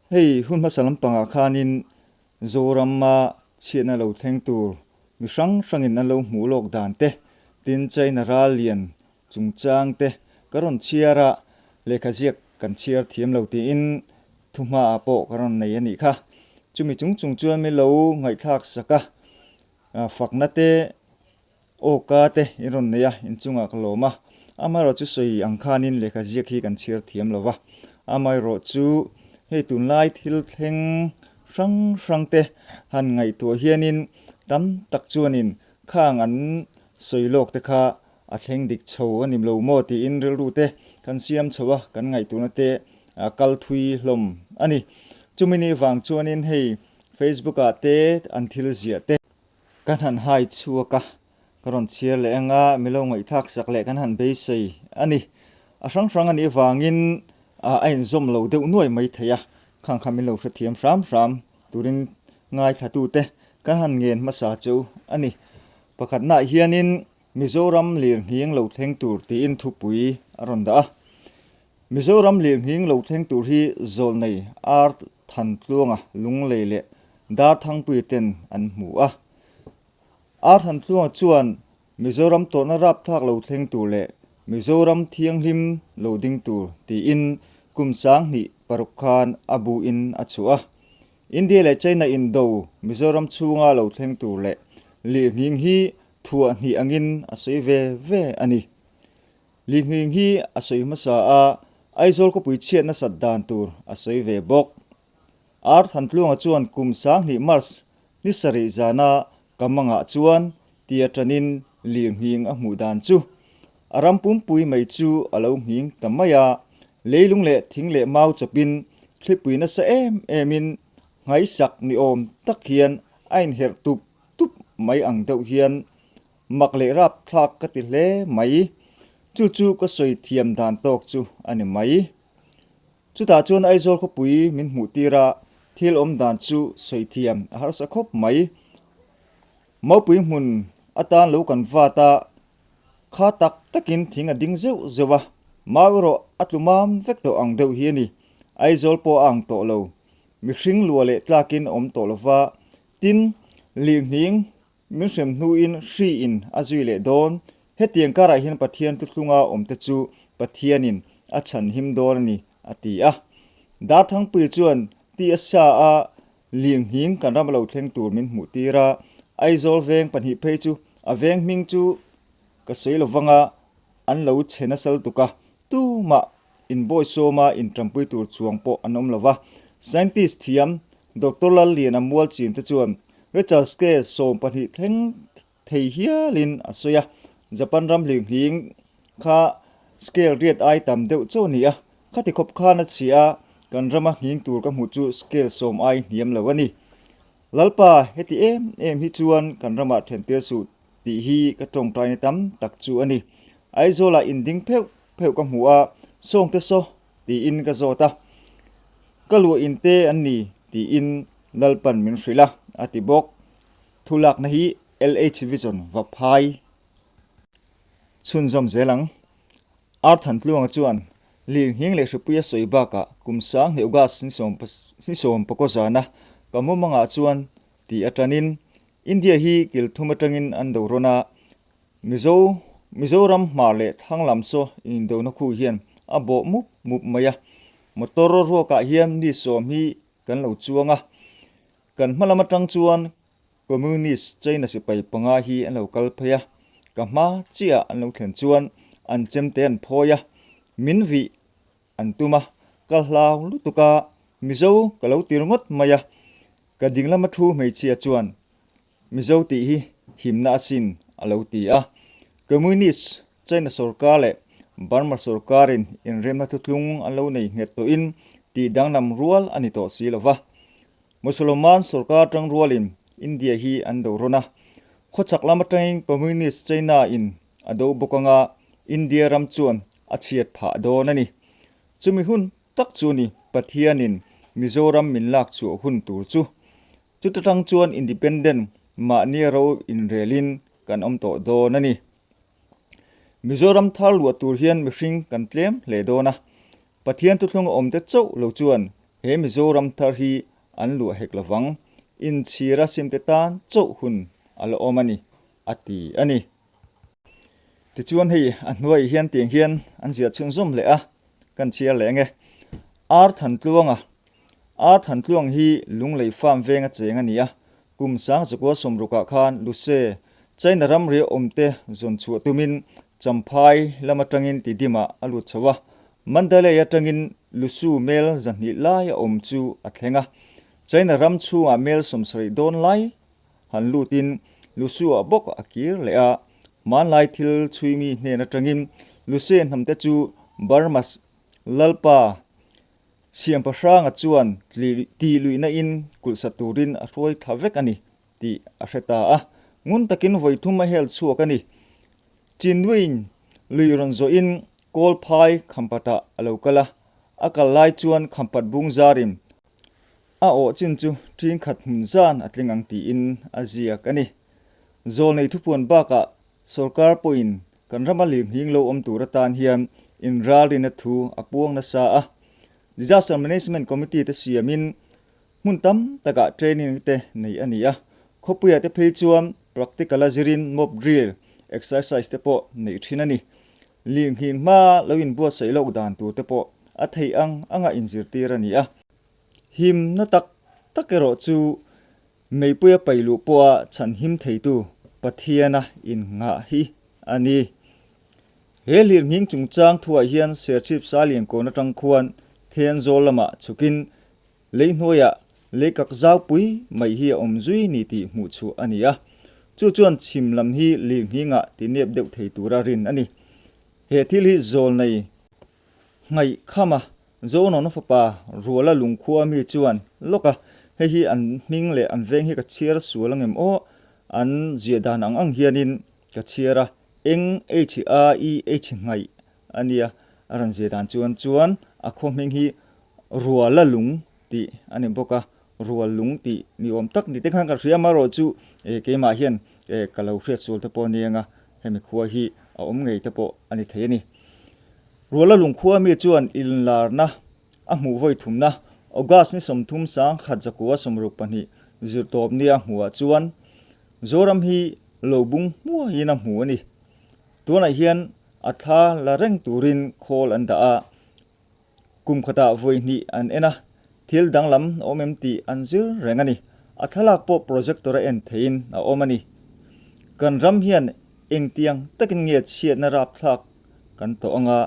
Hei hun hmasa lampangah khanin Zorama chhiatna lo thleng tur mi hrang hrangin an lo hmuh lawk dan te, tin China ral lian chungchang te ka rawn chhiar a, lehkha ziak kan chhiar thiam lo tiin thuhmaah pawh ka rawn nei a nih kha. Chumi chung chung chuan min lo ngaihthlak sak a, fakna te Aw ka te in rawn nei a, inchungah ka lawm a. Amaherawh chu sawi ang khanin lehkha ziak hi kan chhiar thiam lo va. Amaherawh chu hei tunlai thil thleng hrang hrang te han ngaihtuah hianin tam tak chuanin khang an sawi lawk te kha a thleng dik chho a ni lo maw tiin rilru te kan siam chho a, kan ngaihtuahna te a kal thui hlawm a ni. Chumi ni vang chuanin hei Facebook ah te an thil ziah te. Kan han hai chhuak a, ka rawn chhiar leh anga milo ngaihthlak sak leh kan han beisei a ni. A hrang hrang a nih avangin a inzawm lo deuh nuai mai thei a, khang kha min lo hrethiam hram hram turin ngaithlatute kan han ngen hmasa cheu a ni. Pakhatnaah hianin Mizoram lirnghing lo thleng tur tiin thupui a rawn dah a. Mizoram lirnghing lo thleng tur hi Zawlnei Ar Thantluanga Lunglei leh Darthangpui ten an hmu a. Ar Thantluanga chuan Mizoram tawrhna rapthlak lo thleng tur leh Mizoram thianghlim lo ding tur tiin kum 2006 khan a bu in a chhuah a. India leh China indo Mizoram chhunga lo thleng tur leh lirnghing hi thuah hnih angin a sawi ve ve a ni. Lirnghing hi a sawi hmasa a, Aizawl khawpui chhiat nasat dan tur a sawi ve bawk. Ar Thantluanga chuan kum 2000 March ni sarih zana ka mangah chuan tia tanin lirnghing a hmuh dan chu a ram pumpui mai chu a lo nghing ta mai a, leilung leh thing leh mau chawpin thlipui nasa em emin nghaisak ni awm tak hian a inherh tup tup mai ang deuh hian Mak leh rapthlak ka ti hle mai. Chu chu ka sawi thiam dan tawk chu a ni mai. Chutah chuan Aizawl khawpui min hmuh tir a, thil awm dan chu sawi thiam a harsa khawp mai. Maupui hmun atan lo kan vat a, kha tak takin thing a ding zeuh zeuh a, mau erawh a tlu mam vek tawh ang deuh hi a ni. Aizawl pawh a ang tawh lo. Mihring lua leh tlakin a awm tawh lova, tin, lirnghing Min hrem hnuin hri in a zui leh dawn. Hetiang karah hian Pathian thuthlunga awmte chu Pathianin a chhan him dawn a ni, a ti a. Darthangpui chuan ti a sa a, Linghing kan ram a lo thleng tur min hmuh tir a, Aizawl veng pahnih phei chu a veng hming chu ka sawi lo vang a, an lo chhe nasa lutuk a, tumah inbawisawma inṭampui tur chuang pawh an awm lo va. Scientist thiam Doctor Lalliana Mualchin te chuan Richard Scale 12 thleng thei hialin a sawi a, Japan ram hlinghling kha scale riat ai tam deuh chauh a ni a, khati khawp khan a chhia a, kan rama nghing tur ka hmuh chu scale sawm ai hniam lo a ni. Lalpa, heti em em hi chuan kan ramah then tir suh tih hi ka tawngtaina tam tak chu a ni. Aizawlah inding pheuh pheuh ka hmu a, Sawngte saw tiin ka zawt a, Ka luah in te an ni tiin Lalpan min hrilh a, a ti bawk. Thulakna hi LH Vision va phai chhunzawm zel ang. Ar Thantluanga chuan lirnghing leh hripui a sawi bakah kum 2000 August ni sawm pakaw zana ka mumangah chuan ti atanin India hi kil thum atangin an do rawn a, Mizo, Mizoram hmar leh thlang lam saw indona khu hian a bawh mup mup mai a. Motor ruakah hian mi sawm hi kan lo chuang a. Kan hma lam atang chuan Communist China sipai panga hi an lo kal phei a. Ka hma chiah an lo thlen chuan an chemte an phawi a, min vih an tum a. Ka hlau lutuk a, Mizo ka lo ti ringawt mai a. Ka ding lama thu hmeichhia chuan Mizo tih hi himna asin a lo ti a. Communist China sorkar leh Burma sorkarin inremna thuthlung an lo nei nghet tawhin tih danglam rual a ni tawh si lo va. Musalman sorkar tang rualin India hi an do rawn a. Khawchhak lam atangin Communist China in a do bawk anga India ram chuan a chhiat phah dawn a ni. Chumi hun tak chu ni Pathianin Mizoram min lak chhuah hun tur chu. Chuta tang chuan independent mahnia ro inrelin kan awm tawh dawn a ni. Mizoram thar luah tur hian mihring kan tlem hle dawn a, Pathian thuthlung a awmte chauh lo chuan he Mizoram thar hi an luah hek lovang, inchhira simte tan chauh hun a la awm a ni, a ti a ni. Tichuan hei a hnuaiah hian tiang hian an ziah chhunzawm leh a, kan chhiar leh ange. Ar Thantluanga Ar Thantluang hi Lunglei Farm venga cheng a ni a, kum sangzakua sawmrukah khan Luse, China ramri awmte zawn chhuah tumin Champhai lam atangin Tidimah a lut chho a, Mandalay atangin Lusu mel zahnih lai a awm chu a thleng a, China ram chhungah mel 70 dawn lai han lutin Lusu-ah bawk a kir leh a, hmanlai thil chhuimi hnen atangin Luse hnamte chu Burma Lalpa Siampa Hranga chuan tih luihna in kulhsa turin a hruai thla vek a ni tih a hre ta a, ngun takin vawi thum a hel chhuak a ni. Chinwiin lui rawn zawhin Kawlphai Khampatah a lo kal a, a kal lai chuan Khampat bung zarin a awh chin chu ṭing khat hmun zan a tling ang tiin a ziak a ni. Zawlnei thupuan bakah Sorkar pawhin kan rama lirnghing lo awm tur atan hian inralrina thu a puang nasa a. Disaster Management Committee te siamin hmun tam takah training te nei a ni a. Khawpuiah te phei chuan practical a zirin mock drill exercise te pawh neih thin a ni. Lirnghing hma lo inbuatsaih lawk dan tur te pawh a theih ang anga inzirtir a ni a. Himna tak tak erawh chu Meipuia pai luh pawha chhan him theitu Pathiana innghah hi a ni. He hlirnghing chungchang thuah hian Serchhip Sailiankawn atang khuan Thenzawl lamah chhukin lei hnuaiah leikak zaupui mai hi a awm zui ni tih hmuh chhuah a ni a. Chu chuan chhim lam hi lirnghingah ti nep deuh thei tura rin a ni. He thil hi zawlnei Ngaihkhama Zonawna fapa Ruala lungkhua mi chuan lawk a, hei hi an hming leh an veng hi ka chhiar sual angem aw, an ziah dan ang ang hianin ka chhiar a, eng H A I H ngaih a nia, a rawn ziah dan chuan chuan a khaw hming hi Ruala lung tih a ni bawk a, Rual lung tih ni awm tak ni te khan ka hria amaherawh chu keimah hian ka lo hriat sual te pawh a ni ang a, hemi khua hi a awm ngei te pawh a ni thei a ni. Ruala lungkhua mi chuan inlarna a hmuh vawi thumna August ni 30 sang khat zakua 62 zirtawp nia hmuhah chuan Zoram hi lo bung hmuaiin a hmu a ni. Tunah hian a thla la reng turin khawl an dah a, Kum khatah vawi hnih an en a, thil danglam a awm em tih an zir reng a ni. A thlalak pawh projector a en theihin a awm a ni. Kan ram hian engtiang takin nge chhiatna rapthlak kan tawh anga,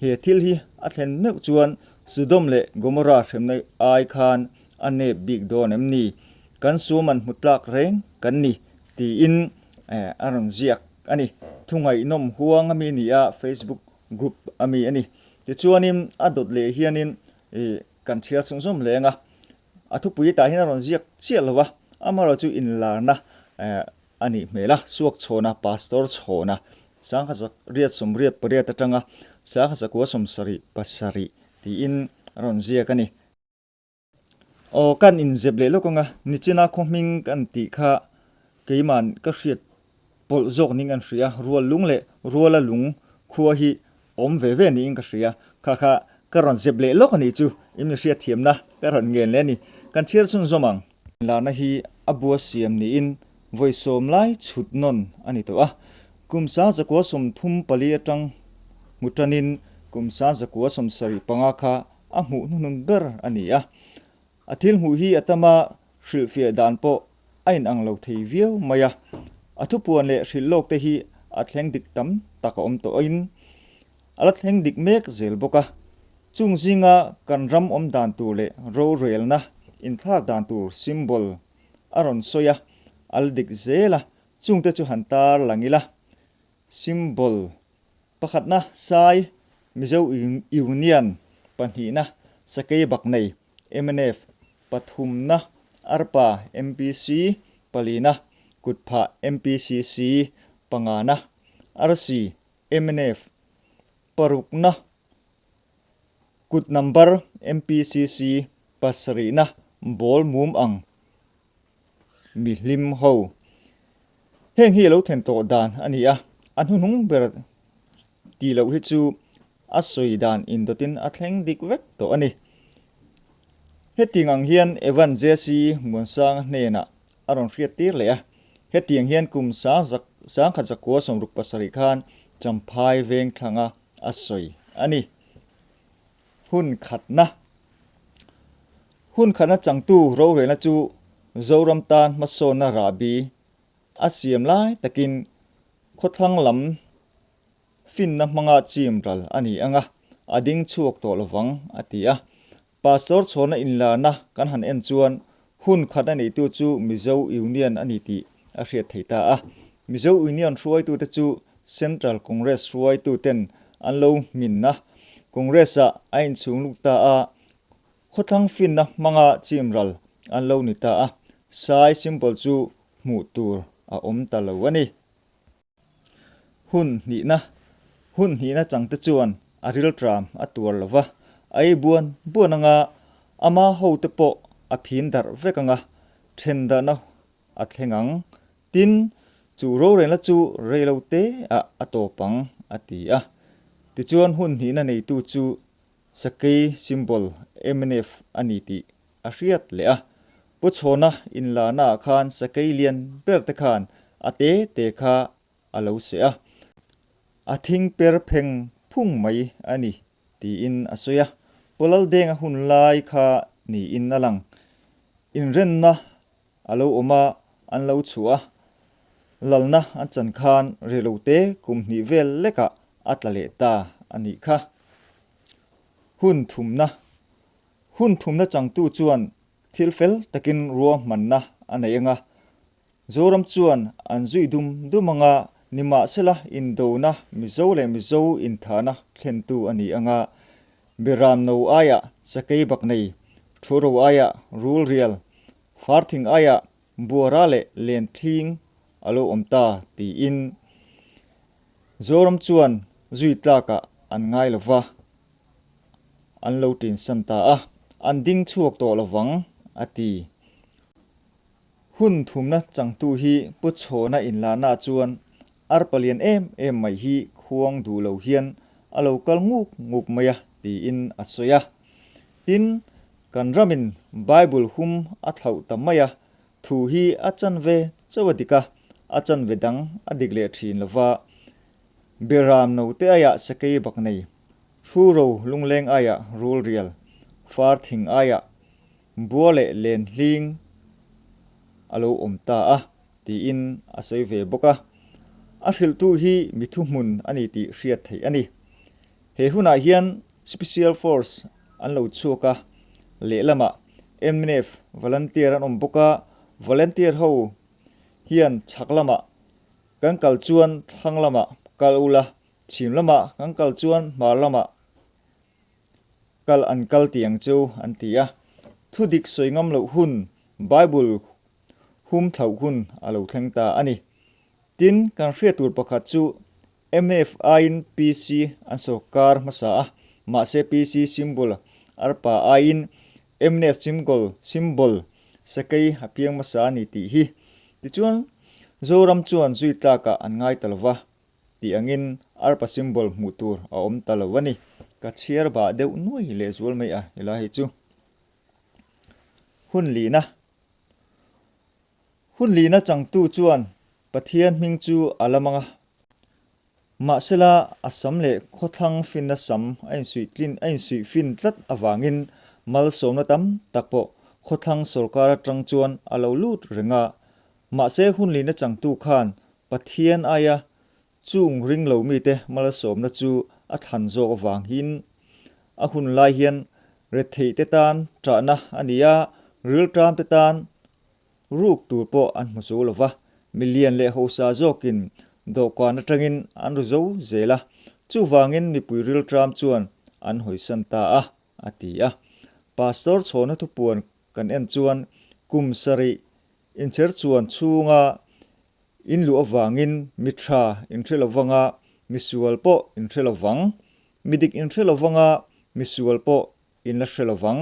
he thil hi a thlen meuh chuan Sodom leh Gomorrah hremna ai khan a nep bik dawn em ni? Kan suam an hmu tlak reng kan ni tiin a rawn ziak a ni. Thungaihnawm huang a mi ni a, Facebook group a mi a ni. Tichuanin a dawt leh hianin ih kan chhiar chhung zawm leng a, a thupui tah hian a rawn ziak chiah lo a, amaherawh chu inlarna eh a nih hmel a, Suak Chhawna, Pastor Chhawna, 1988 atanga 1977 tiin a rawn ziak a ni. Aw kan inzep leh lawk ang a, nichina khaw hming kan tih kha keiman ka hriat pawlh zawk niin kan hria, rual lung leh ruala lung khua hi awm ve ve niin ka hria, kha kha ka rawn zep leh lawk a nih chu, in mi hriat thiamna ka rawn ngen leh a ni, kan chhiar chhunzawm ang. Inlarna hi a bua siam niin vawi sawm lai chhut nawn a ni tawh a, kum 1934 atang hmu tanin kum 1975 kha A hmuh hnuhnun ber a ni a, a thil hmuh hi a tama hrilhfiah dan pawh a inang lo thei viau mai a. A thupuan leh hrilh lawk te hi a thleng dik tam tak a awm tawhin a la thleng dik mek zel bawk a. Chung zinga kan ram awm dan tur leh rorelna inthlak dan tur symbol a rawn sawi a, a la dik zel a, chungte chu han tar lang ila. Symbol Pakhatna, Sai, Mizo Union, pahnihna, Sakei Baknei, mnf, pathumna, Arpa, MPC, palina, Kutphah, MPCC, pangana, Arsi, mnf, parukna, Kut Number, MPCC, pasarihna, Ball Mum Ang, Mihlim ho. Heng hi a lo thlen tawh dan a ni a, a hnuhnung ber tih loh hi chu a sawi dan indawtin a thleng dik vek tawh a ni. Hetiang ang hian Evan Jesse Muansanga hnenah a rawn hriat tir leh a. Hetiang hian kum 1967 khan Champhai Vengthlanga a sawi a ni. Hun khatna Hun khatna changtu rorelna chu Zoram tan hmasawnna rahbi a siam lai takin khawthlang lam finna hmanga chim ral a ni ang a, a ding chhuak tawh lovang a ti a. Pastor chhawrna inlarna kan han en chuan hun khat a neitu chu Mizo Union a ni tih a hriat thei ta a. Mizo Union hruaitute chu Central Congress hruaituten an lo hmin a, Congress-ah a inchhung luk ta a, khawthlang finna hmanga chim ral an lo ni ta a, sai symbol chu hmuh tur a awm ta lo a ni. Hun hnihna, Hun hnihna changte chuan a rilṭam a tuar lo va, a ei buan buan anga ama hote pawh a phin darh vek anga then dahna a thleng ang. Tin, chu rorelna chu rei lo te ah a tawp ang, a ti a. Tichuan hun hnihna neitu chu Sakei symbol mnf a ni tih a hriat leh a. Pu Chhawna inlarna ah khan sakei lian ber te khan a te te kha a lo seh a, a thing per pheng phung mai a ni tiin a sawi a. Pu Laldenga hun lai kha niin a lang. Inrenna a lo awm a, an lo chhuah a, lalna an chan khan relote kum hnih vel lekah a tla leh ta a nih kha. Hun thumna Hun thumna changtu chuan thil fel takin ruahmanna a nei anga, Zoram chuan an zui dum dum anga, nimahsela indona Mizo leh Mizo inthahna thlentu a ni anga, Beram no aiah sakei bak nei, Thuro aiah rul rial, Farthing aiah buara leh lenthling a lo awm ta tiin Zoram chuan zui tlakah an ngai lova. An lo tinsan ta a, an ding chhuak tawh lovang, a ti. Hun thumna changtu hi Pu Chhawna inlarnaah chuan arpa lian em em mai hi khuang duh lo hian a lo kal nguk nguk mai a, tiin a sawi a. Tin, kan ramin Bible hum a thlauh ta mai a, thu hi a chanve chauh a dik a, a chanve dang a dik leh thin lova. Beram note aiah sakei bak nei, Thu ro lungleng aiah rul rial, far thing aiah bua leh len hling a lo awm ta a, tiin a sawi ve bawk a. A hrilhtu hi mi thuhmun a ni tih hriat theih a ni. He hunah hian Special Force an lo chhuak a, lehlamah mnf volunteer an awm bawk a, volunteer ho hian chhak lamah kan kal chuan thlang lamah kal ula, Chhim lamah kan kal chuan hmar lamah kal an kal tih ang chu an ti a. Thu dik sawi ngam loh hun, Bible hum thlauh hun a lo thleng ta a ni. Tin, kan hriat tur pakhat chu mnf aiin PC an sawrkar hmasa a, mahse PC symbol arpa aiin mnf symbol symbol sakei a piang hmasa a ni tih hi. Tichuan, Zoram chuan zui tlakah an ngai ta lova. Tih angin arpa symbol hmuh tur a awm ta lo a ni. Ka chhiar bah deuh nuai leh zual mai a helai hi chu. Hun lihna Hun lihna changtu chuan Pathian hming chu a la mang a. Mahsela a sam leh khawthlang finna sam a insuih tlin a insuih fin tlat avangin malsawmna tam tak pawh khawthlang sawrkar atang chuan a lo lut reng a. Mahse hun lihna changtu khan Pathian aia chung ring lo mite malsawmna chu a thlan zawk avangin a hun lai hian retheihte tan ṭahna a ni a, rilṭamte tan ruk tur pawh an hmu zo lo va, milian leh hausa zawkin dawhkan aṭangin an ru zo zel a, chuvangin mipui rilṭam chuan an hawisan ta a, a ti a. Pastor chhawna thupuan kan en chuan kum sarih Inchher chuan chhunga in luh avangin mi tha in hre lovang a, mi sual pawh in hre lovang. Mi dik in hre lovang a, mi sual pawh in la hre lovang.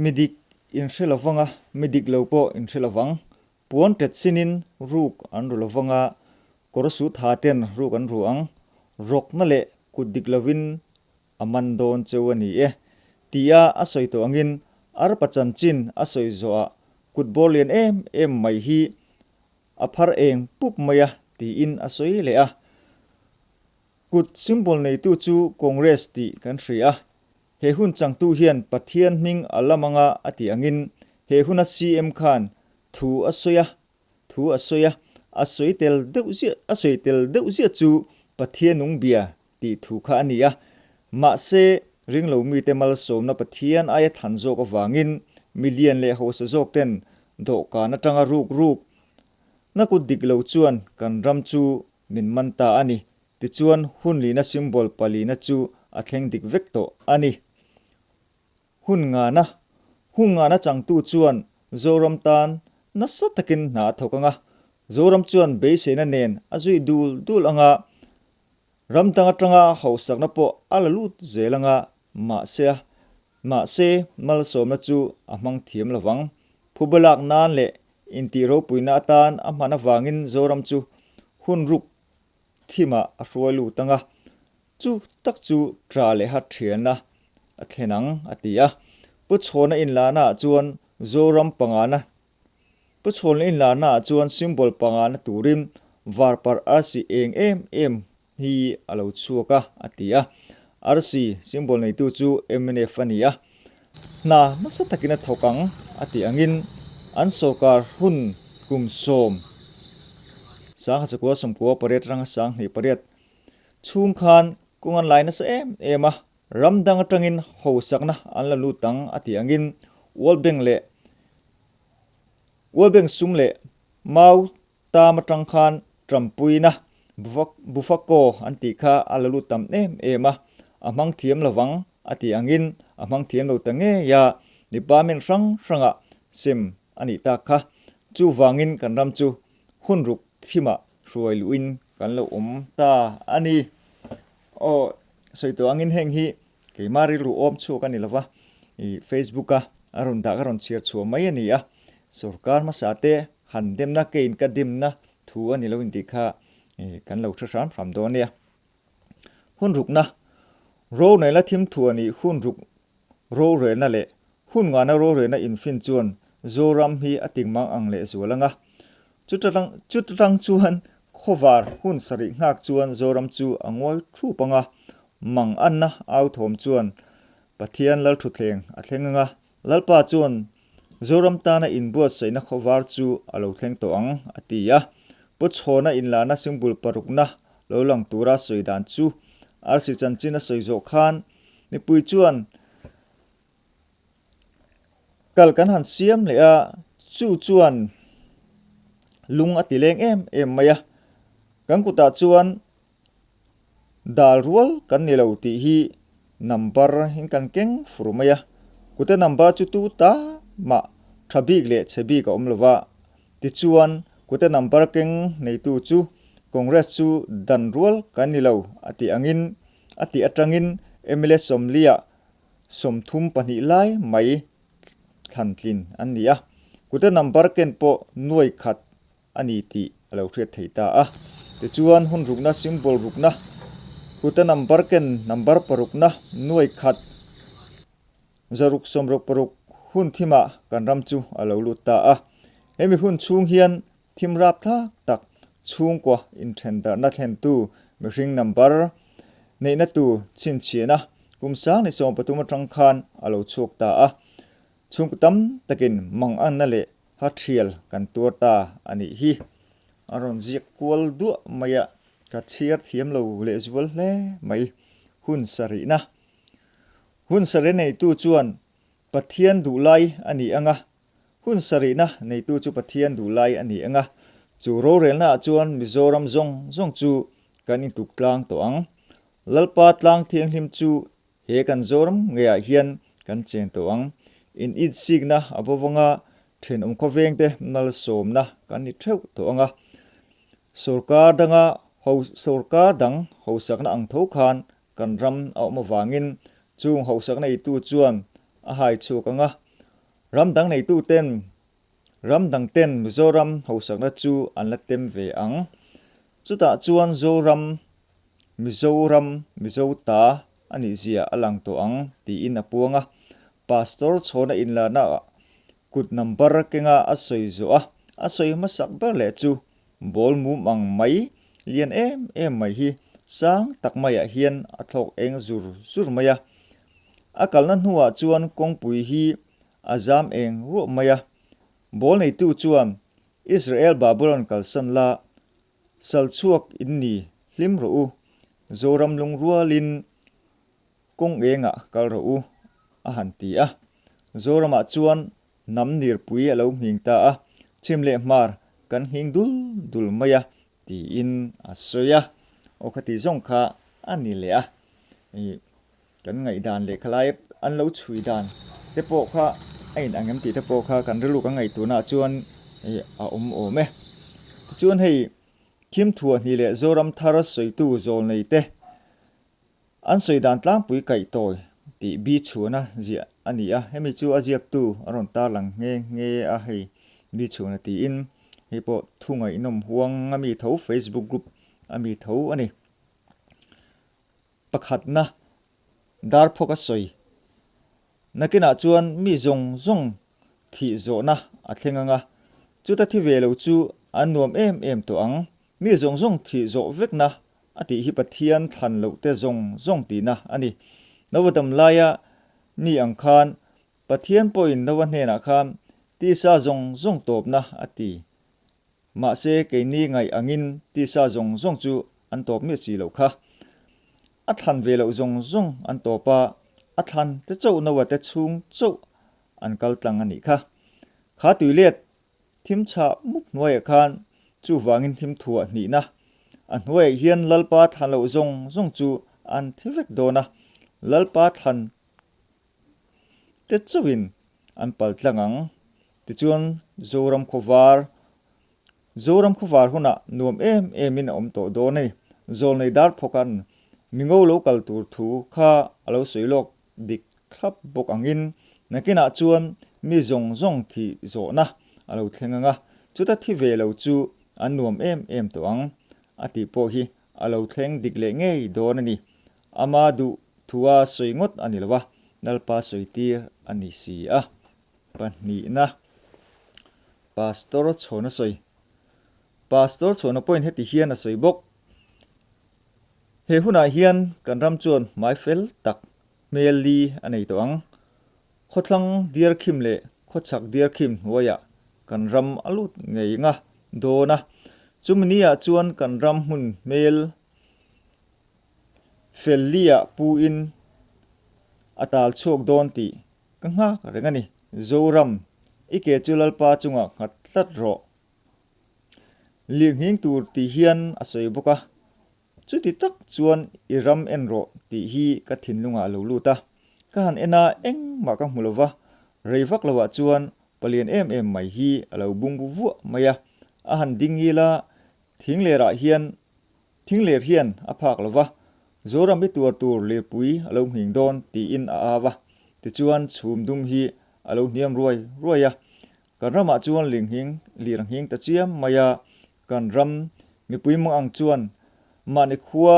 Mi dik in hre lovang a, mi dik lo pawh in hre lovang. Puan tet sinin ruk an ru lovang a, kawr sut ha ten ruk an ru ang. Rawkna leh kut dik lovin A man dawn cheu a ni e. Tia a sawi tawh angin arpa chanchin a sawi zawhah kut bawr lian em em mai hi a phar eng pup mai a tiin a sawi leh a. Kut symbol neitu chu Congress tih kan hria a, he hun changtu hian Pathian hming a lam anga a tih angin he huna CM khan thu a sawi a, thu a sawi a, a sawi tel deuh ziah a sawi tel deuh ziah chu Pathian nung bia tih thu kha a ni a. Mahse, ringlo mite malsawmna Pathian aia than zawk avangin milian leh hausa zawk ten dawhkan atanga ruk ruk na kut dik lo chuan kan ram chu min man ta a ni. Tichuan, hun lihna symbol palina chu a thleng dik vek tawh a ni. Hun ngana, Hun ngana changtu chuan Zoram tan nasa takin hna a thawk ang a, Zoram chuan beiseina nen a zui dul dul ang a, ram dang atanga hausakna pawh a la lut zel ang a, mahse a, mahse malsawmna chu a hmang thiam lo vang. Phuba lak nan leh intih ropuina atan a hman avangin Zoram chu hun ruk thimah a hruai lut ang a, Chu tak chu tla leh hat thianna a thlen ang, a ti a. Pu Chhawna inlahna ah chuan Zoram pangana Pu Chhawna inlahna ah chuan symbol pangana turin varparh arsi eng em em hi a lo chhuak a, a ti a. Arsi symbol neitu chu mnf a ni a. Hna nasa takin a thawk ang, a tih angin an sawrkar hun kum sawm 1998 atanga 2008 Chhung khan kawng an lai nasa em em a, ram dang atangin hausakna an la lut ang a tih angin World Bank leh World Bank sum leh mau tam atang khan Trumpuina Bufako an tih kha a la lut tam em em a, a hmang thiam lovang a tih angin a hmang thiam lo ta ngei a, department hrang hrangah sem a nih tak kha. Chuvangin kan ram chu hun ruk thimah hruai luhin kan lo awm ta a ni. Aw, sawi tawh angin heng hi keimah rilru awm chhuak a ni lova, ih Facebook a a rawn dah ka rawn chhiar chhuah mai a ni a, sorkar hmasa te han demna keiin ka demna thu a ni lo intih kha ih kan lo hre hram hram dawn nia. Hun rukna, Rorelna thim thu a nih hun ruk rorelna leh hun ngana rorelna infin chuan Zoram hi a tingmang ang leh zual ang a. Chuta tang chuan khawvar hun sarih nghak chuan Zoram chu a ngawi thup ang a, mang anna au thawm chuan Pathian Lalthutthleng a thleng ang a, Lalpa chuan Zoram tana inbuatsaihna khawvar chu a lo thleng tawh ang, a ti a. Pu Chhawna inlahna symbol parukna lo lang tura sawi dan chu arsi chanchin a sawi zawh khan mipui chuan kal kan han siam leh a, chu chuan lung a ti leng em em mai a. Kan kutah chuan Dal rual kan ni lo tih hi number in kan keng fur mai a, kute number chu tu ta mah tha bik leh chhe bik a awm lo va. Tichuan, kute number keng neitu chu Congress chu dan rual kan ni lo a tih angin a tih atangin mla sawmliah 32 lai mai thlantlin an ni a, kute number ken pawh nuai khat a ni tih a lo hriat thei ta a. Tichuan, hun rukna, symbol rukna, kuta number ken number parukna, nuai khat, zaruk sawmruk paruk hun thimah kan ram chu a lo lut ta a. Hemi hun chhung hian thim rap thlak tak chhungkua inthen darhna thlentu mihring number neihna tur chhinchhiahna kum sang ni 13 atang khan a lo chhuak ta a. Chhungkaw tam takin manganna leh Ha thial kan tuar ta a nih hi. A rawn ziak kual duah mai a, ka chhiar thiam lo lehzual hle mai. Hun sarihna. Hun sarih neitu chuan Pathian duhlai a ni ang a, hun sarihna neitu chu Pathian duhlai a ni ang a, chu rorelnaah chuan Mizoram zawng zawng chu kan intuk tlang tawh ang. Lalpa tlang thianghlim chu He kan Zoram ngeiah hian kan cheng tawh ang. In itsikna a bo vanga thenawm khawvengte malsawmna kan ni theuh tawh ang a. Sorkar danga ho sorkar dang hosakna ang tho khan kan ram a awm avangin chung hosakna eitu chuan a hai chhuak ang a. Ram dang neituten ram dangten Mizoram hosakna chu an la tem ve ang. Chutah chuan Zoram Mizoram, Mizo ta a nih zia a lang tawh ang, tiin a puang a. Pastor chhawna inlarna ah kut number kenga a sawi zawh a, a sawi hmasak ber leh chu ball mum ang mai lian em em mai hi sang tak maiah hian a thlawk eng zur zur mai a. A kalna hnuah chuan kawngpui hi a zam eng ruah mai a. Ball neitu chuan Israel Babylon kalsan la sal chhuak in ni hlim rawh u, Zoram lungrualin Kawng engah kal rawh u, a han ti a. Zoramah chuan hnam nirpui a lo nghing ta a, chhim leh hmar kan nghing dul dul mai a, tiin a sawi a. Aw khati zawng kha a ni leh a, ih kan ngaihdan leh khalai an lo chhui dan te pawh kha a inang em tih te pawh kha kan rilru kan ngaihtuahnaah chuan ih a awm awm e. Tichuan hei thim thuahhnih leh Zoram thar sawitu zawlnei te An sawi dan tlangpui kaih tawi tih bi chhuana ziah a ni a, hemi chu a ziaktu a rawn tarlang nghe nghe a hei bi chhuana tiin hei pawh thu ngaihnawm huang a mi tho Facebook group a mi tho a ni. Pakhatna dar phawk a sawi Nakinah chuan mi zawng zawng thih zawhna a thleng ang a, chuta thi ve lo chu an nuam em em tawh ang. Mi zawng zawng thih zawh vekna a tih hi Pathian thlan loh te zawng zawng tihna a ni. Nova dam laia mi ang khan Pathian pawhin Nova hnenah khan tisa zawng zawng tawpna a ti. Mahse, keini ngaih angin tisa zawng zawng chu an tawp miah si loh kha. A thlan ve loh zawng zawng an tawp a, a thlan te chauh Noah te chhung chauh an kal tlang a nih kha. Kha tuilet thim chhah mup hnuaiah khan chuvangin thim thuah hnihna a hnuaiah hian Lalpa thlan loh zawng zawng chu an thi vek dawn a, Lalpa thlan te chauhin an pal tlang ang. Tichuan, Zoram khawvar, Zoram khawvar hunah nuam em emin a awm tawh dawn a ni. Zawlnei Darphawka'n mingo lo kal tur thu kha a lo sawi lawk dik thlap bawk angin nakinah chuan mi zawng zawng thih zawhna a lo thleng ang a, chuta thi ve lo chu an nuam em em tawh ang a tih pawh hi a lo thleng dik leh ngei dawn a ni. Ama duh thua sawi ngawt a ni lo a, Lalpa sawi tir a ni si a. Pahnihna, Pastor chhawn a sawi. Pastor chhawn a pawhin heti hian a sawi bawk, He hunah hian kan ram chuan hmai fel tak hmel li a nei tawh ang. Khawthlang diarkhim leh khawchhak diarkhim hnuaiah kan ram a lut ngei nga dawn a, chumi niah chuan kan ram hmun hmel fel liah pu in a tal chhuak dawn tih ka nghak reng a ni. Zoram, i ke chu Lalpa chungah nghat tlat rawh. Lirnghing tur tih hian a sawi bawk a, chuti tak chuan i ram en rawh tih hi ka thinlungah a lo lut a. Ka han en a, engmah ka hmu lo va, rei vak loah chuan palian em em mai hi a lo bungbu vuah mai a, a han ding ngil a, thinglerah hian Thingler hian a phak lo va, Zoram i tuar tur lirpui a lo nghing dawn tiin a au a, tichuan chhum dum hi a lo hniam ruai ruai a. Kan ramah chuan lirnghing lir nghing ta chiam mai a, kan ram mipui mang ang chuan mahni khua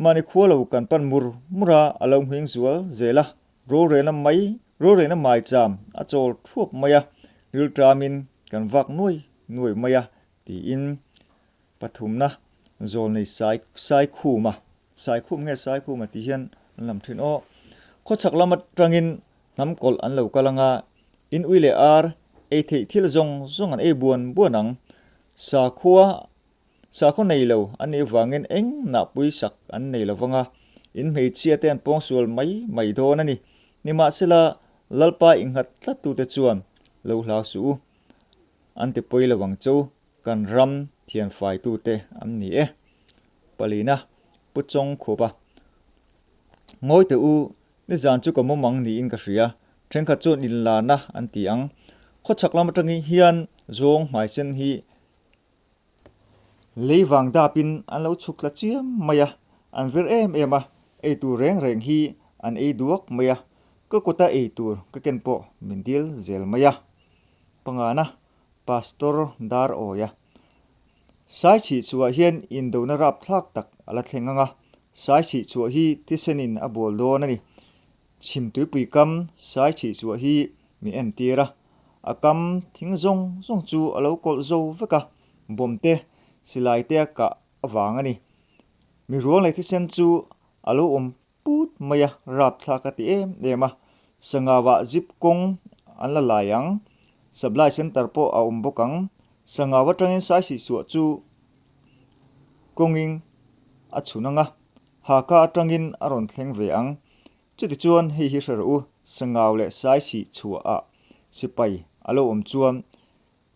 mahni khua lo kan pan mur mur a, a lo nghing zual zel a, rorelna mai rorelna maicham a chawl thuap mai a, rilṭamin kan vak nuai nuai mai a Tiin pathumna zawlnei sai Saikhuma, Saikhum nge Saikhuma tih hian an lam thin aw. Khawchhak lam atangin hnam kawlh an lo kal anga, in ui leh ar ei theih thil zawng zawng an ei buan buan ang. Sakhua, sakhaw nei lo an nih avangin eng nahpui sak an nei lo vanga, in hmeichhia te an pawngsual mai mai dawn a ni. Nimahsela, Lalpa inghat tlattute chuan lo hlau suh u. An ti pawi lo ang chu kan ram thian faitute an ni e. Palina, Pu Chawng khupa. Ngawi teh u, nizan chu ka mumang niin ka hria, thenkhat chuan inlarna an ti ang. Khawchhak lam atangin hian zawng hmaisen hi lei vang dapin an lo chhuk tla chiam mai a, an vir em em a, ei tur reng reng hi an ei duak mai a, ka kuta ei tur ka ken pawh min dil zel mai a. Pangana, Pastor Dar Awia. Sai chhih chhuah hian indona rapthlak tak a la thleng ang a, sai chhih chhuah hi thisenin a bual dawn a ni. Chhim tuipui kam sai chhih chhuah hi mi entir a, a kam thing zawng zawng chu a lo kawlh zo vek a, bawm te, silai te a kah avang a ni. Mi ruang leh thisen chu a lo awm put mai a, rapthlak a ti em em a, Sangauah zip kawng an la lai ang, supply centre pawh a awm bawk ang, Sangau atangin sai sih chhuah chu kawngin a chhun ang a, Haka atangin a rawn thleng ve ang. Chutichuan hei hi hre rawh u, Sangau leh sai sih chhuahah sipai a lo awm chuan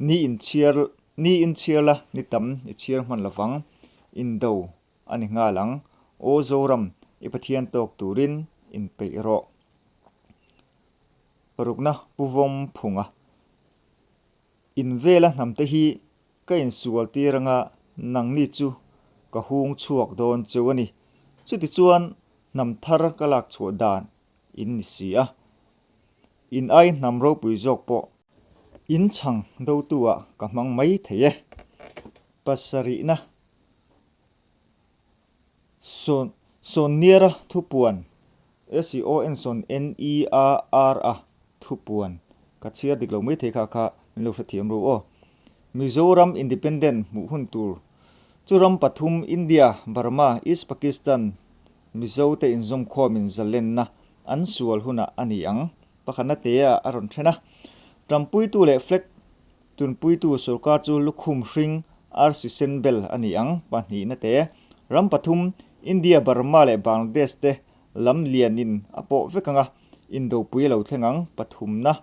ni inchhiar ni inchhiar la ni tam i chhiar hman lovang, indo a ni nghal ang. Aw Zoram, i Pathian tawk turin inpeih rawh. Parukna Pu Vawm Phunga In vela hnamte hi ka insual tir anga nangni chu ka hung chhuak dawn cheu a ni. Chutichuan hnam thar ka lak chhuah dan in ni si a. In ai hnam ropui zawk pawh in chhang dotu ah ka hmang mai thei e. Pasarihna Sawn Sawnniara thupuan, S-E-O-N Sawn N-E-A-R-a thupuan, ka chhiar dik lo mai thei kha kha min lo hrethiam ru aw. Mizoram Independent hmuh hun tur chu ram pathum India, Burma, East Pakistan Mizo te inzawmkhawmin zalenna an sual hunah a ni ang. Pakhatna te ah a rawn then a. Tampuitu leh flag Tunpuitu sorkar chu lukhum hring arsi sen bel a ni ang. Pahnihna te, ram pathum, India, Burma leh Bangladesh te lam lianin a pawh vek ang a, indopui a lo thleng ang. Pathumna,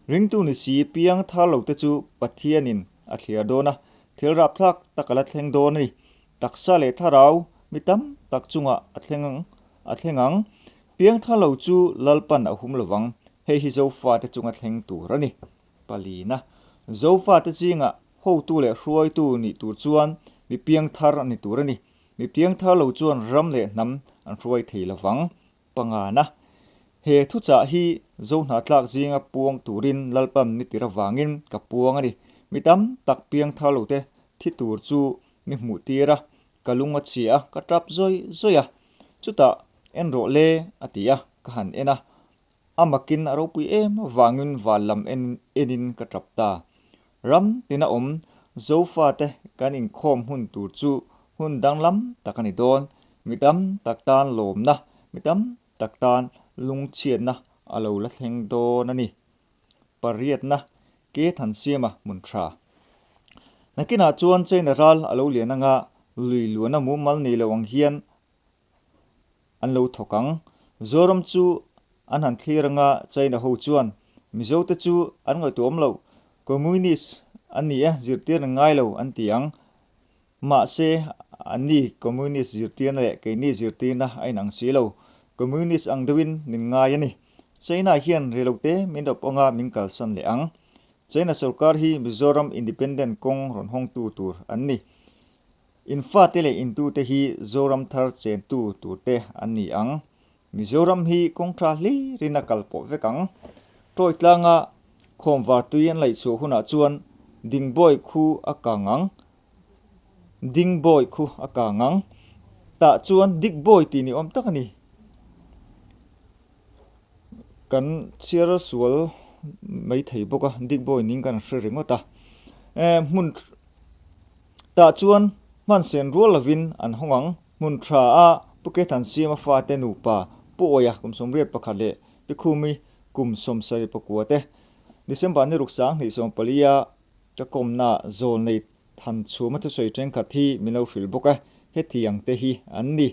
ringtu ni si piang thar lo te chu Pathianin a thliar dawn a, thil rapthlak tak a la thleng dawn a ni. Taksa leh thlarau mi tam tak chungah a thleng ang a thleng ang. Piang thar lo chu Lalpan a hum lovang. Hei hi Zofate chunga thleng tur a ni. Palina, Zofate zingah hotu leh hruaitu nih tur chuan mi piangthar a ni tur a ni. Mi piangthar lo chuan ram leh hnam an hruai thei lo vang. Pangana, He thuchah hi Zohnahthlak zinga puang turin Lalpan mi tir avangin ka puang a ni. Mi tam tak piangthar lote thi tur chu mi hmuh tir a, ka lung a chhia a, ka tap zawih zawih a. Chutah, En rawh le, a ti a, ka han en a. A makin a ropui em avangin val lam en enin ka tap ta. Ram tina awm Zofate kan inkhawm hun tur chu hun danglam tak a ni dawn. Mi tam tak tan lawmna, mi tam tak tan lungchhiatna a lo la thleng dawn a ni. Pariatna ke Thansiama hmun tha. Nakinah chuan China ral a lo lian anga lui luana mumal nei lo ang hian An lo thawk ang. Zoram chu an han thlir anga China ho chuan Mizo te chu an ngaihtuahawm lo, Communist an ni e, zirtirna ngai lo an ti ang. Mahse, anni Communist zirtirna leh keini zirtirna a inang si lo. Communist ang deuhin min ngai a ni. China hian reilote min dawp anga min kalsan leh ang. China sorkar hi Mizoram Independent kawng rawn hawngtu tur an ni. In fate leh intute hi Zoram thar chentu turte an ni ang. Mizoram hi kawng tha hlirin a kal pawh vek ang. Tawi tlanga khawmvar tui an laih chhuah hunah chuan Dingbawi khu a kang ang. Dingbawi khu a kang ang. Tah chuan Dikbawi tih ni awm tak a ni. Kan chhiar sual mai thei bawk a, Dikbawi ning kan hre ringawt a. Hmun. Tah chuan hmansen rual lovin an hawng ang. Hmun tha a Pu Kethansiama fate nupa Pu Awia kum 81 leh Pi Khumi kum 74 te December ni ruk 2014 a ka kawmna Zawlnei Thanchhuma thusawi thenkhat hi min lo hrilh bawk a, hetiang te hi an ni.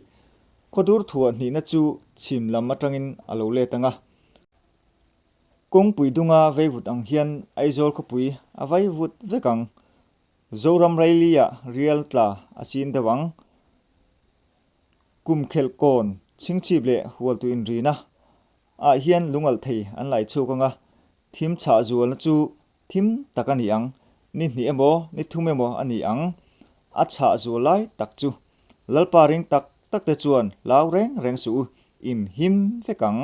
Khawdur thuah hnihna chu chhim lam atangin a lo let ang a. Kawngpui dunga veivut ang hian Aizawl khawpui a vaivut vek ang. Zoram Rally-ah rial tla a chin deuh ang. Kum khelh kawn, chhingchhip leh hualtu inrina ah hian lungalh thei an lai chhuak ang a, thim chhah zualna chu thim tak a ni ang, ni hnih emaw ni thum emaw a ni ang, a chhah zual lai tak chu. Lalpa ring tak tak te chuan hlau reng reng suh u, im him vek ang.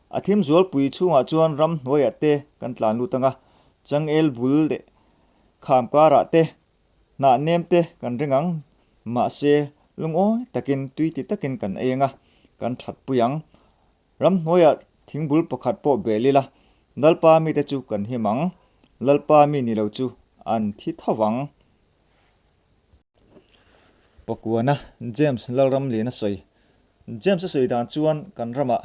A thim zualpui chhungah chuan ram hnuaiah te kan tlan lut ang a, changel bul leh Kham karah te, hnah nem te kan ring ang, mahse lungawi takin tui ti takin kan ei ang a, kan that pui ang. Ramhnuaiah Thingbul pakhat pawh bel ila, Lalpa mite chu kan him ang, Lalpa mi ni lo chu an thi tho vang. Pakuana James Lalramliana sawi. James a sawi dan chuan kan ramah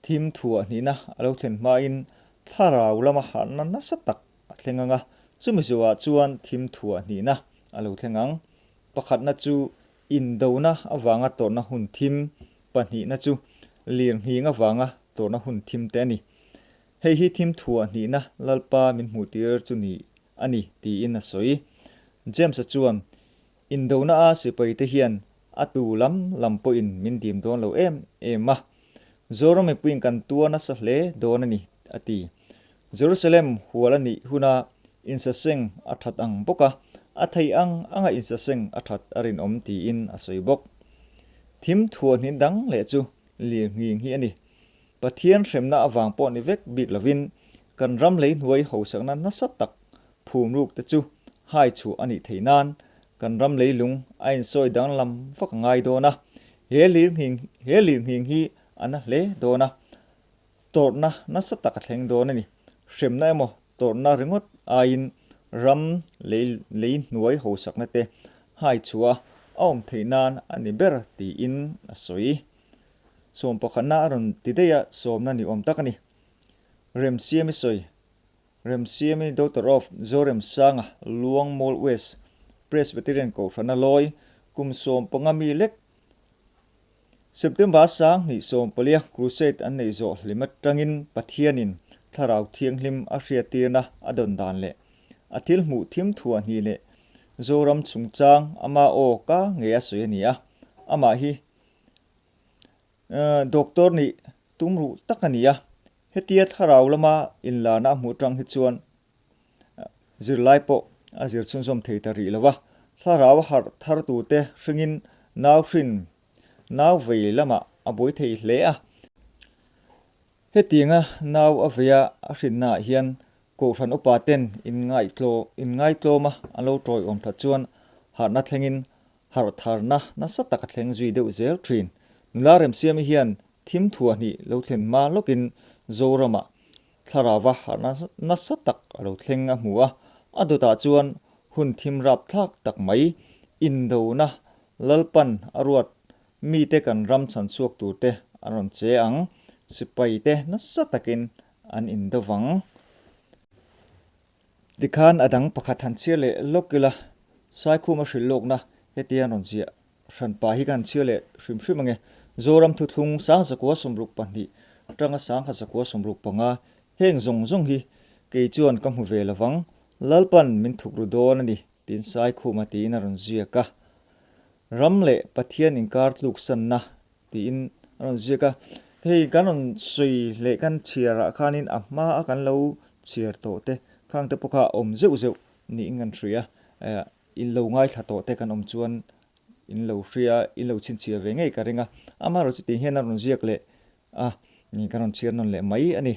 thim thuah hnihna a lo thlen hmain thlarau lama harhna nasa tak a thleng ang a, chumi zawhah chuan thim thuah hnihna a lo thleng ang. Pakhatna chu indona avanga tawrhna hun thim, pahnihna chu lirnghing avanga tawrhna hun thim te a ni. Hei hi thim thuah hnihna Lalpa min hmuhtir chu ni a ni tiin a sawi. James-a chuan, Indona a sipaite hian a tu lam lam pawhin min dim dawn lo em em a, Zoram mipuiin kan tuar nasa hle dawn a ni, a ti. Jerusalem hual a nih huna insaseng a that ang bawk a, a theih ang anga insaseng a that a rinawm tiin a sawi bawk. Thim thuah hnih dang leh chu lirnghing hi a ni. Pathian hremna avang pawh ni vek bik lovin kan ram lei hnuai hausakna nasa tak phumruk te chu hai chhuah a nih theih nan kan ram leilung a insawi danglam vak a ngai dawn a, he lirnghing he lirnghing hi a na hle dawn a, tawrhna nasa tak a thleng dawn a ni. Hremna emaw tawrhna ringawt aiin ram lei lei hnuai hausakna te hai chhuah a awm theih nan a ni ber tiin a sawi. Sawm pakhatna a rawn ti daih a, sawmna ni awm tak a ni. Remsiami sawi, Remsiami daughter of Zoremsanga, Luangmual West, Presbyterian Kohhrana lawi, kum 15 mi lek, September 2014 Crusade an neih zawh hlim atangin Pathianin Thlarau Thianghlim a hriattirna a dawn dan leh a thil hmuh thim thuah hnih leh Zoram chungchang ama aw ka ngei a sawi a ni a, amah hi Doctor nih tum ruh tak a ni a, hetia thlarau lama inlarna a hmuh atang hi chuan zirlai pawh a zir chhunzawm thei ta rih lo va, thlarau a harh thar tute hringin nau hrin nau vei lamah a buai thei hle a. Hetianga nau a veia a hrinnaah hian Kohhran upa ten inngaihtlawma an lo tawiawm that chuan harhna thlengin Harh tharna nasa tak a thleng zui deuh zel thin. Nula Remsiami hian thim thuah hnih lo thlen hma lawkin Zoramah thlarauva harhna nasa tak a lo thleng a hmu a, a dawtah chuan hun thim rap thlak tak mai indona Lalpan a ruat mite kan ram chhan chhuak turte an rawn che ang, sipaite nasa takin an indo vang. Tikhan a dang pakhat han chhiar leh lawk ila, Saikhuma hrilh lawkna hetia an rawn ziah hran pa hi ka han chhiar leh hrim hrim ange. Zoram thuthlung 1962 atanga 1965 heng zawng zawng hi kei chuan ka hmu ve lovang, Lalpan min thuk ru dawn a ni tiin Saikhuma tiin a rawn ziak a. Ram leh Pathian inkar tluksanna Tiin a rawn ziak a, hei kan rawn sawi leh kan chhiar ah khanin a hma a kan lo chhiar tawh te khang te pawh kha a awm zeuh zeuh niin kan hria a, in lo ngaithla tawh te kan awm chuan in lo hria in lo chhinchhiah ve ngei ka ring a, amaherawh chu tih hian a rawn ziak leh a, kan rawn chhiar nawn leh mai a ni.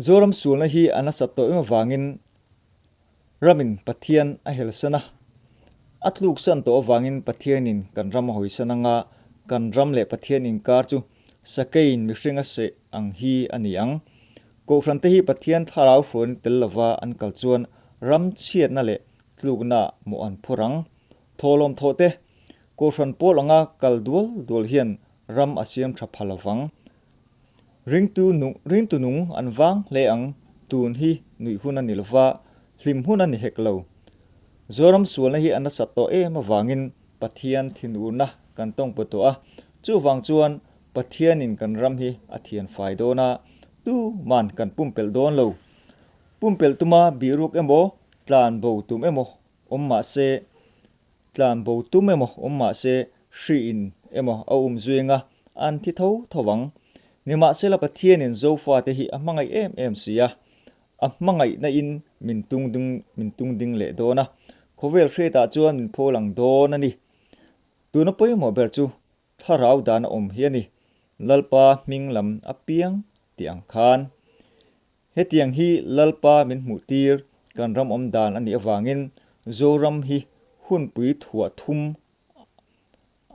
Zoram sualna hi a nasat tawh em avangin ramin Pathian a helsan a, a tluksan tawh avangin Pathianin kan ram a hawisan anga kan ram leh Pathian inkar chu sakeiin mihring a seh ang hi a ni ang. Kohhran te hi Pathian thlarau hruaina tel lova an kal chuan ram chhiatna leh tlukna mawh an phur ang. Thawhlawm thawh te, Kohhran pawl anga kal dual dual hian ram a siam tha pha lovang. Ringtu nung ringtu nung an vang hle ang, tun hi nuih hun a ni lova, hlim hun a ni hek lo. Zoram sualna hi a nasat tawh em avangin Pathian thinurna kan tawng paw tawh a, chuvang chuan Pathianin kan ram hi a thian fai dawn a, tuman kan pumpelh dawn lo. Pumpelh tuma bihruk emaw, tlan bo tum emaw awm mahse, Tlan bo tum emaw awm mah se, hriin emaw a um zui anga an thi tho tho ang. Nimahsela Pathianin Zofate hi a hmangaih em em si a, a hmangaihna in min tung ding min tung ding leh dawn a, khawvel hriatah chuan min pho lang dawn a ni. Tuna pawimawh ber chu thlarau dan a awm hi a ni, Lalpa hming lam a piang tih ang khan. Hetiang hi Lalpa min hmuh tir kan ram awm dan a nih avangin Zoram hi hunpui thuah thum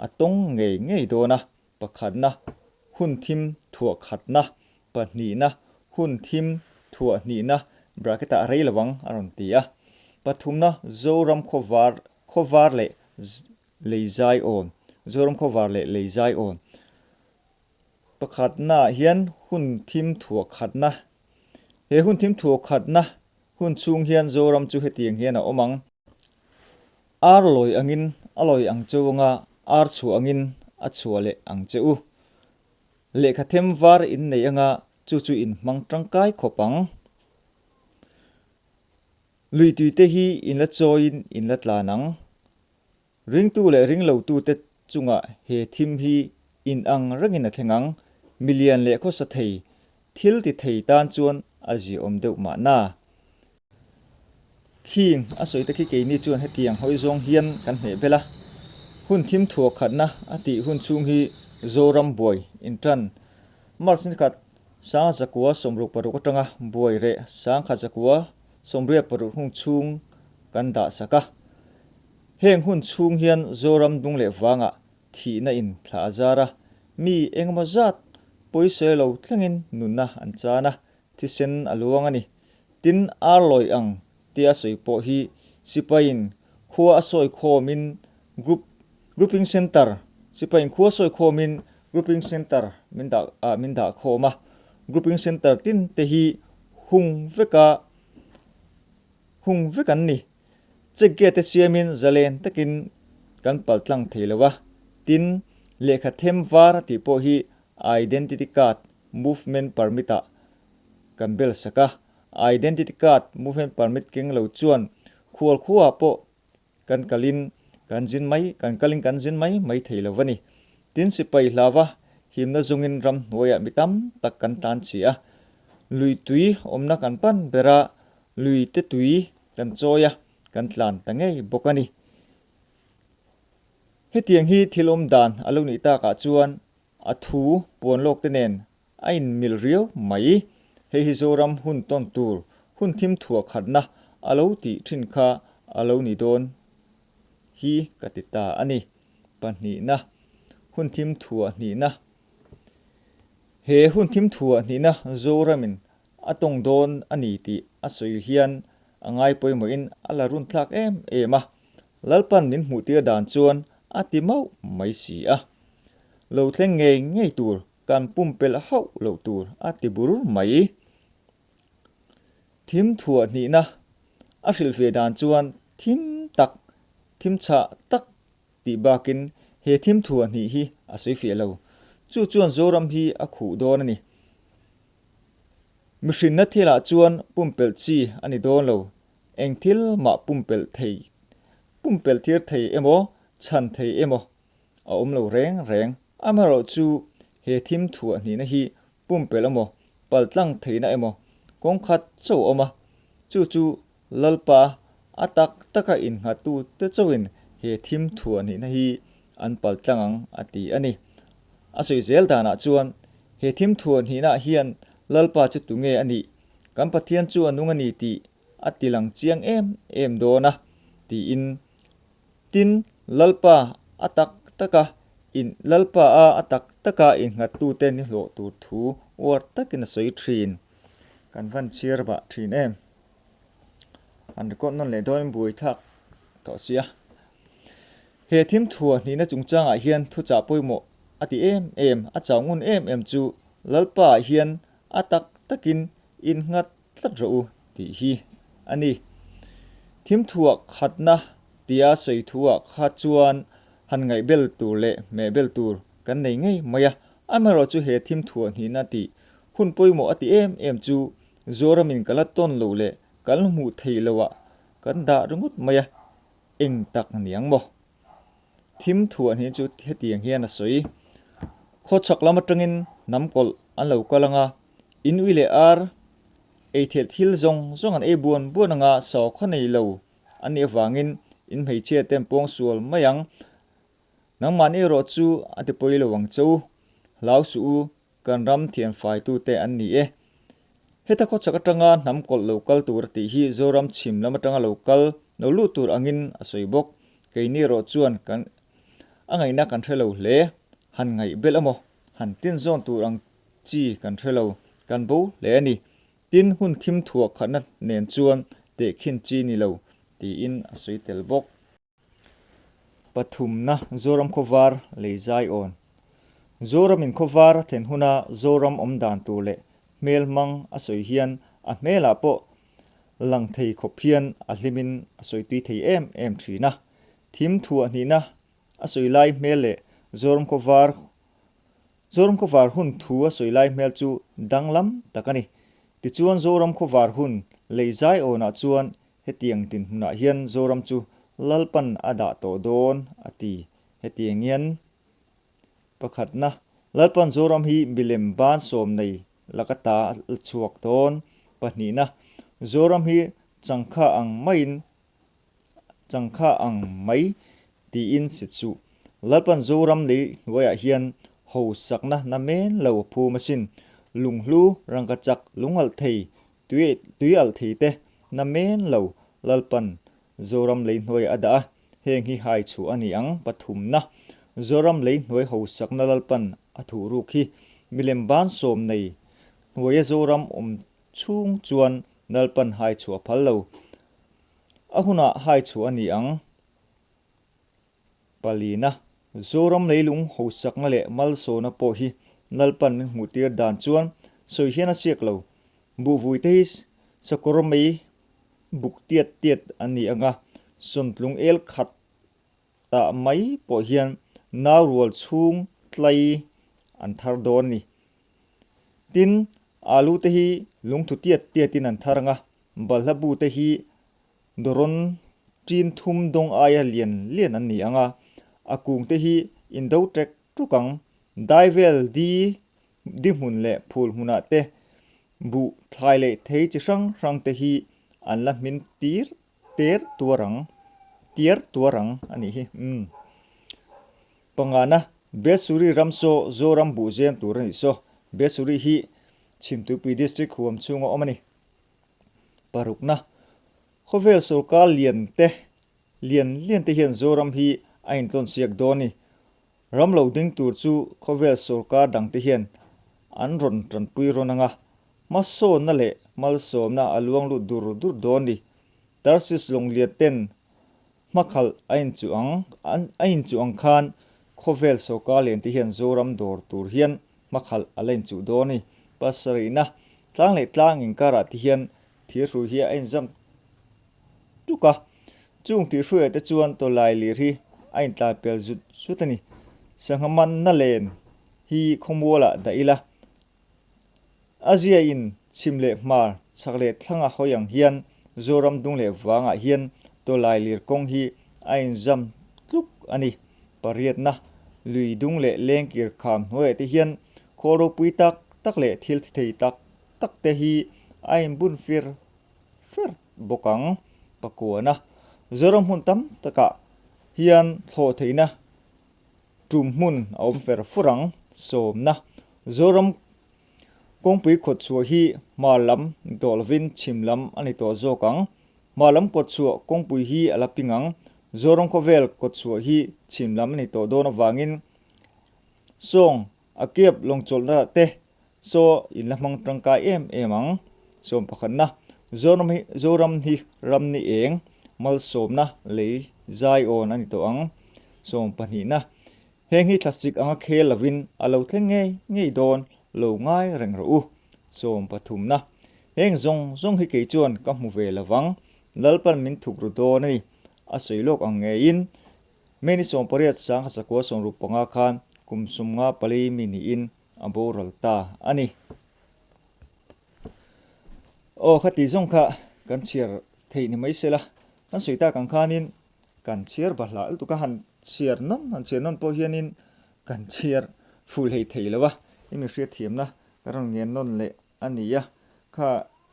a tawng ngei ngei dawn a, pakhatna. Hun thim thuah khatna, pahnihna, hun thim thuah hnihna bracket ah a rei lo ang a rawn ti a. Pathumna, Zoram khawvar khawvar leh lei zai awn, Zoram khawvar leh lei zai awn. Pakhatna ah hian hun thim thuah khatna, he hun thim thuah khatna hun chhung hian Zoram chu hetiang hian a awm ang. Ar lawi angin a lawi ang che u anga ar chhuah angin a chhuah leh ang che u. Lehkha them var in nei anga chu chu in hmang tangkai khawp ang. Lui tui te hi in la chawiin in la tlan ang. Ringtu leh ringlotute chungah he thim hi inang rengin a thleng ang. Milian leh khawsa thei, thil ti thei tan chuan a ziaawm deuh mahna. Khing a sawi te khi keini chuan hetiang hawi zawng hian kan hmeh bel a. Hun thim thuak khatna a tih hun chhung hi Zoram buai intan March ni khat 1966 atanga buai reh 1986 hung chhung kan dah sak a. Heng hun chhung hian Zoram dung leh vangah thihna in thla a zar a, mi engemaw zat pawisa lo thlengin nunna an chan a, thisen a luang a ni. Tin, ar lawi ang tia sawi pawh hi sipaiin khua a sawi khawmin group grouping centre sipaiin khua sawi khawmin grouping centre min dah ah min dah khawm a, grouping centre tin te hi hung veka hung vek an ni. Check gate te siamin zalen takin kan pal tlang thei lo a, tin, lehkha them var a tih pawh hi Identity Card Movement Permit ah kan bel sak a, Identity Card Movement Permit keng lo chuan khual khuaah pawh kan kalin kan zin mai kan kalin kan zin mai mai thei lo a ni. Tin, sipai hlava himna zawngin ramhnuaiah mi tam tak kan tlan chhi a, lui tui awmna kan pan ber a, Lui te tui kan chawi a, kan tlan ta ngei bawk a ni. Hetiang hi thil awm dan a lo nih takah chuan a thu puan lawk te nen a inmil riau mai. Hei hi Zoram hun tawn tur hun thim thuah khatna a lo tih thin kha a lo ni dawn hi ka ti ta a ni. Pahnihna, hun thim thuah hnihna. He hun thim thuah hnihna Zoramin A tawng dawn a ni tih a sawi hian a ngai pawimawhin a la run thlak em em a, Lalpan min hmuhtir dan chuan a ti mauh mai si a. Lo thleng ngei ngei tur kan pumpelh hauh loh tur a ti bur mai. Thim thuah hnihna a hrilh ve dan chuan thim tak, thim chhah tak tih bakin he thim thuah hnih hi a sawi fiah lo. Chu chuan Zoram hi a khuh dawn a ni. Mihrinna thilah chuan pumpelh chi a ni dawn lo. Eng thil mah pumpelh thei, pumpelh tir thei emaw, chhan thei emaw a awm lo reng reng. Amaherawhchu he thim thuah hnihna hi pumpelh emaw, paltlang theihna emaw kawng khat chauh a awm a, chu chu Lalpa a tak taka innghattu te chauhin he thim thuah hnihna hi an paltlang ang a ti a ni. A sawi zel danah chuan he thim thuah hnihnaah hian Lalpa chu tunge a nih? Kan Pathian chu a nung a ni tih a ti lang chiang em em dawn a tiin tin Lalpa a tak taka in Lalpa a a tak taka innghattute ni hlawh tur thu uar takin a sawi thin. Kan van chhiar bah thin em. An record nawn leh dawn buai thlak tawh sia. He thim thua hnihna chungchangah hian thuchah pawimawh a ti em em, a chau ngun em em chu Lalpa ah hian a tak takin in nghat tlat rawh u tih hi a ni. Thim thuah khatna tia sawi thuah kha chuan han ngaihbel tur leh hmehbel tur kan nei ngei mai a, amaherawhchu he thim thuah hnihna tih hun pawimawh a ti em em chu Zoramin ka la tawn loh leh kan hmuh theih loh ah kan dah ringawt mai a, eng tak niang maw? Thim thuah hnih chu hetiang hian a sawi. Khawchhak lam atangin hnam kawlh an lo kal ang a, in ui leh ar ei theih thil zawng zawng an ei buan buan ang a, sawkhaw nei lo an nih avangin in hmeichhia te an pawng sual mai ang. Nangmahni erawh chu a ti pawi lo ang che u, hlau suh u, Kan ram thianfaitute an ni e. Heta khawchhak atanga hnam kawlh lo kal tur a tih hi Zoram chhim lam atanga lo kal lo lut tur angin a sawi bawk. Keini erawh chuan kan a ngaihna kan hre lo hle. Han ngaih belh emaw? han tin zawn tur ang chi kan hre lo, kan bo hle a ni. Tin, hun thim thuah khatna nen chuan tehkhin chi ni lo, tiin a sawi tel bawk. Pathumna, Zoram khawvar lei zai awn. Zoramin khawvar a thlen huna Zoram awm dan tur leh hmel hmang a sawi hian a hmelah pawh lang thei khawp hian a hlimin a sawi tui thei em em thin a. Thim thuah hnihna a sawi lai hmel leh Zoram khawvar Zoram khawvar hun thu a sawi lai hmel chu danglam tak a ni. Tichuan Zoram khawvar hun lei zai awnah chuan hetiang dinhmunah hian Zoram chu Lalpan a dah tawh dawn a ti. Hetiang hian pakhatna, Lalpan Zoram hi milem ban sawm nei laka ta a la chhuak dawn. Pahnihna, Zoram hi changkha ang maiin Changkha ang mai tiin sit suh. Lalpan Zoram lei hnuaiah hian hosakna na men lo a phum asin. Lunghlu, rangkachak, lungalh thei, tui tuialh thei te na men lo Lalpan Zoram lei hnuaiah a dah a, heng hi hai chhuah a ni ang. Pathumna, Zoram lei hnuai hosakna Lalpan a thuh ruk hi milem ban sawm nei hnuaia Zoram awm chhung chuan Lalpan hai chhuah a phal lo. A hunah hai chhuah a ni ang. Palina, Zoram leilung hosakna leh malsawna pawh hi Lalpan min hmuhtir dan chuan sawi hian a siak lo. Buhvui te hi sakawr mei buk tiat tiat an ni ang a, sawntlung el khat tah mai pawh hian nau rual chhung tlai an thar dawn a ni. Tin, alu te hi lungthu tiat tiatin an thar ang a, Balhla bu te hi dawrawn ṭin thum dawng aia lian lian an ni ang a, a kung te hi indo ṭek ṭuk ang. Dai vel di di hmun leh phul hmunah te buh thlai leh thei chi hrang hrang te hi an la hmin tir ter tuar ang, tiar tuar ang a nih hi. Umm. Pangana, Besuri ram saw Zoram buh zem tur a nih saw. Besuri hi Chhimtuipui District huam chhunga awm a ni. Parukna, Khawvel sorkar lian te lian lian te hian Zoram hi a intlawn siak dawn ni. Ram lo ding tur chu khawvel sorkar dang te hian an rawn tanpui rawn anga, hmasawnna leh malsawmna a luang lut dur dur dawn ni. Tarsis lawnglian ten Hmakhalh a inchuh ang, a inchuh ang khan khawvel sorkar lian te hian Zoram dawr tur hian hmakhalh a la inchuh dawn a ni. Pasarihna, tlang leh tlang inkarah te hian thirhrui hi a inzam tuk a, chung thirhruiah te chuan tawlai lir hi a intlai pel zut zut a ni. Sangha manna len hi khawmualah dah ila, A ziain chhim leh hmar, chhak leh thlanga hawi ang hian Zoram dung leh vangah hian tawlai lir kawng hi a inzam tluk a ni. Pariatna, lui dung leh lengkir kham hnuaiah te hian khawl ropui tak tak leh thil thi thei tak tak te hi a inbun fir fer bawk ang. Pakuana, Zoram hmun tam takah hian thlawh theihna Tum hmun a awm fer fur ang. Sawmna, Zoram kawngpui khawtchhuah hi hmar lam ni tawh lovin chhim lam a ni tawh zawk ang. Hmar lam kawtchhuah kawngpui hi a la ping ang. Zoram khawvel kawtchhuah hi chhim lam a ni tawh dawn avangin sawng a kiap lawngchawlhna te Chaw in la hmang tangkai em em ang. Sawm pakhatna, Zoram hi Zoram hi ram ni eng, malsawmna lei zai awn a ni tawh ang. Sawm pahnihna, Heng hi thlasik anga khel lovin a lo thleng ngei ngei dawn lo ngai reng rawh u. Sawm pathumna, Heng zawng zawng hi kei chuan ka hmu ve lovang, Lalpan min thuk ru dawn a ni. A sawi lawk ang ngeiin May ni 18 sangha 65 khan kum 54 mi niin a boral ta a ni. Aw khati zawng kha kan chhiar theih ni mai sela, kan sawi tak ang khanin kan chhiar bahlah lutuk a, han chhiar nawn han chhiar nawn pawh hianin kan chhiar fuh hlei thei lo a, i mi hriatthiamna kan rawn ngen nawn leh a ni a, kha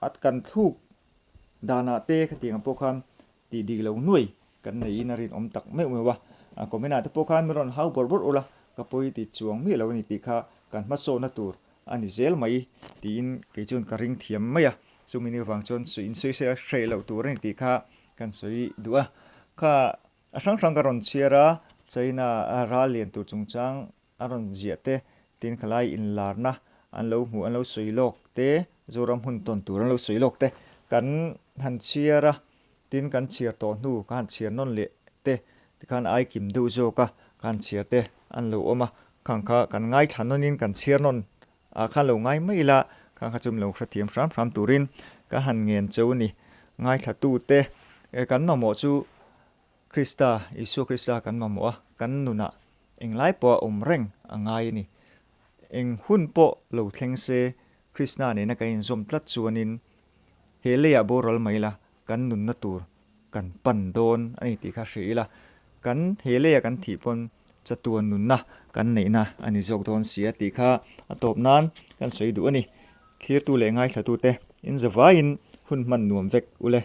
a kan thluk danah te khatiang ang pawh khan Tih dik lo nuai kan neiin a rinawm tak meuh meuh a, comment ah te pawh khan min rawn hau bawrh bawrh ula, ka pawi ti chuang miah lo a ni tih kha kan hmasawnna tur a ni zel mai tiin kei chuan ka ring thiam mai a, chumi ni vang chuan suih in sawi se hreh loh tur a ni tih kha kan sawi duh a, kha a hrang hrang ka rawn chhiar a, China ral lian tur chungchang a rawn ziah te. Tin khalai inlarna an lo hmuh an lo sawi lawk te, Zoram hun tawn tur an lo sawi lawk te kan han chhiar a, tin kan chhiar tawh hnu ka han chhiar nawn leh te tikhan ai kim deuh zawk a, ka han chhiar te an lo awm a, khang kha kan ngaithla nawnin kan chhiar nawn ah khan lo ngai mai ila, khang kha chu min lo hrethiam hram hram turin ka han ngen cheu a ni. Ngaithla tute kan mamawh chu Krista, Isua Krista kan mamawh a, kan nunah englai pawh a awm reng a ngai a ni. Eng hun pawh lo thleng se, Krishna nena kan inzawm tlat chuanin he leiah boral mai la kan nunna tur kan pan dawn a ni tih kha hria ila, kan he leiah kan thih pawn chatuan nunna kan neihna a ni zawk dawn si a tih kha a tawp nan kan sawi duh a ni. Thlirtu leh ngaithlatute in zavaiin hun hman nuam vek ule.